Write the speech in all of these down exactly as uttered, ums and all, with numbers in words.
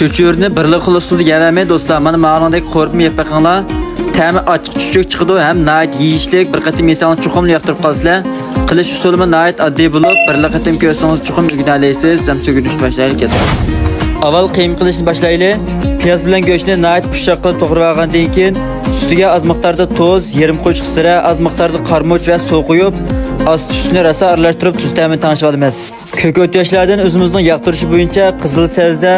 چۆچۈرىنى بىرلا خىل ئۇسۇلدا يەۋەرمەي دوستلار، مانا ماڭىدەك قورۇپمۇ يەپ بېقىڭلار. تەمى ئاچچىق چۈچۈك چىقىدۇ ھەم ناھايىتى يېيىشلىك، بىر قېتىم يېسەڭلار چوقۇملا ياقتۇرۇپ قالىسىلەر. قىلىش ئۇسۇلىمۇ ناھايىتى ئاددىي بولۇپ، بىرلا قېتىم كۆرسىڭىز چوقۇم ئۆگىنەلەيسىز. ھەم سۆگۈنۈشنى باشلايلى كەلدى. ئاۋۋال قىيما قىلىشنى باشلايلى. پىياز بىلەن گۆشنى ناھايىتى ئۇششاق قىلىپ توغرىۋالغاندىن كېيىن، ئۈستىگە ئاز مىقداردا تۇز، يېرىم قوشۇق زىرە، ئاز مىقداردا قارىمۇچ ۋە سۇ قۇيۇپ، ئاستى ئۈستىنى راسا ئارىلاشتۇرۇپ تۇز تەمىنى تەڭشىۋالىمىز. كۆك ئوت ياشلاردىن ئۆزىمىزنىڭ ياقتۇرۇشى بويىچە قىزىل سەۋزە،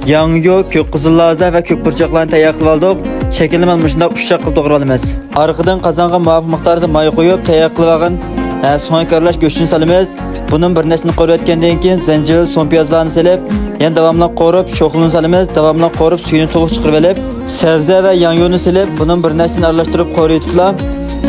ياڭيۇ، كۆك قىزىل لازا ۋە كۆك پۇرچاقلارنى تەييار قىلىپ ئالدۇق. شەكلىنى مانا مۇشۇنداق ئۇششاق قىلىپ توغرىۋالىمىز. ئارقىدىن قازانغا مۇۋاپىق مىقداردا ماي قۇيۇپ، تەييار قىلىۋالغان، ھە، سۆڭەك ئارىلاش گۆشىنى سالىمىز. بۇنىڭ بىر نەچچىنى قورۇۋەتكەندىن كېيىن، زەنجىۋىل، سۇن پىيازلارنى سېلىپ، يەنە داۋاملىق قورۇپ، شوخلىنى سالىمىز. داۋاملىق قورۇپ، سۈيىنى تولۇق چىقىرىۋېلىپ، سەۋزە ۋە ياڭيۇنى سېلىپ، بۇنىڭ بىر نەچچىنى ئارىلاشتۇرۇپ قورۇۋېتىپلا،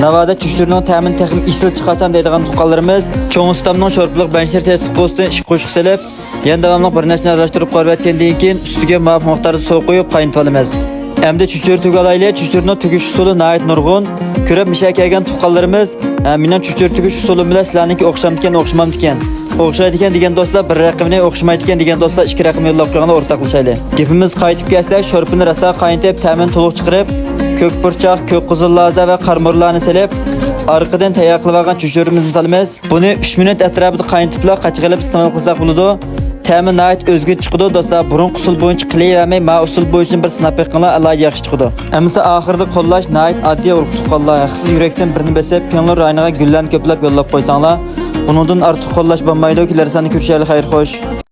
ناۋادا چۆچۈرىنىڭ تەمىنى تېخىمۇ ئېسىل چىقارسام دەيدىغان تۇغقانلىرىمىز چوڭ ئۇستامنىڭ شورپىلىق بەنشىر تېتىتقۇسىدىن ئىككى قوشۇق سېلىپ، يەنە داۋاملىق بىر نەچچىنى ئارىلاشتۇرۇپ قورۇۋەتكەندىن كېيىن، ئۈستىگە مۇۋاپىق مىقداردا سۇ قۇيۇپ قاينىتىۋالىمىز. ئەمدى چۆچۈرە تۈگەلايلى. چۆچۈرىنىڭ تۈگۈش ئۇسۇلى ناھايىتى نۇرغۇن. كۆرۈپ مۇشۇ يەرگە كەلگەن تۇغقانلىرىمىز، ھە، مېنىڭ چۆچۈرە تۈگۈش ئۇسۇلۇم بىلەن سىلەرنىڭكى ئوخشامدىكەن، ئوخشىمامدىكەن؟ ئوخشايدىكەن دېگەن دوستلار بىر رەقىمنى، ئوخشىمايدىكەن دېگەن دوستلار ئىككى رەقىمنى يوللاپ قويغاندا ئورتاقلىشايلى. گېپىمىزگە قايتىپ كەلسەك، شورپىنى راسا قاينىتىپ، تەمىنى تولۇق چىقىرىپ، كۆك پۇرچاق، كۆك قىزىل لازا ۋە قارىمۇرۇلارنى سېلىپ، ئارقىدىن تەييار قىلىۋالغان چۆچۈرىمىزنى سالىمىز. بۇنى ئۈچ مىنۇت ئەتراپىدا قاينىتىپلا قاچىغا ئېلىپ ئىستېمال قىلساق بولىدۇ. تەمى ناھايىتى ئۆزگىچە چىقىدۇ دوستلار. بۇرۇنقى ئۇسۇل بويىچە قىلىۋەرمەي، ما ئۇسۇل بويىچە بىر سىناپ بېقىڭلار، ئالاھىدە ياخشى چىقىدۇ. ئەمىسە ئاخىرىدا قوللاش ناھايىتى ئاددىي ئۇرۇق تۇغقانلار. ھەقسىز يۈرەكتىن بىرنى بېسىپ، پىڭلۇن رايونىغا گۈللەرنى كۆپلەپ يوللاپ قويساڭلار، بۇنىڭدىن ئارتۇق قوللاش بولمايدۇ. كېلەر ساندا كۆرۈشەيلى، خەير خوش.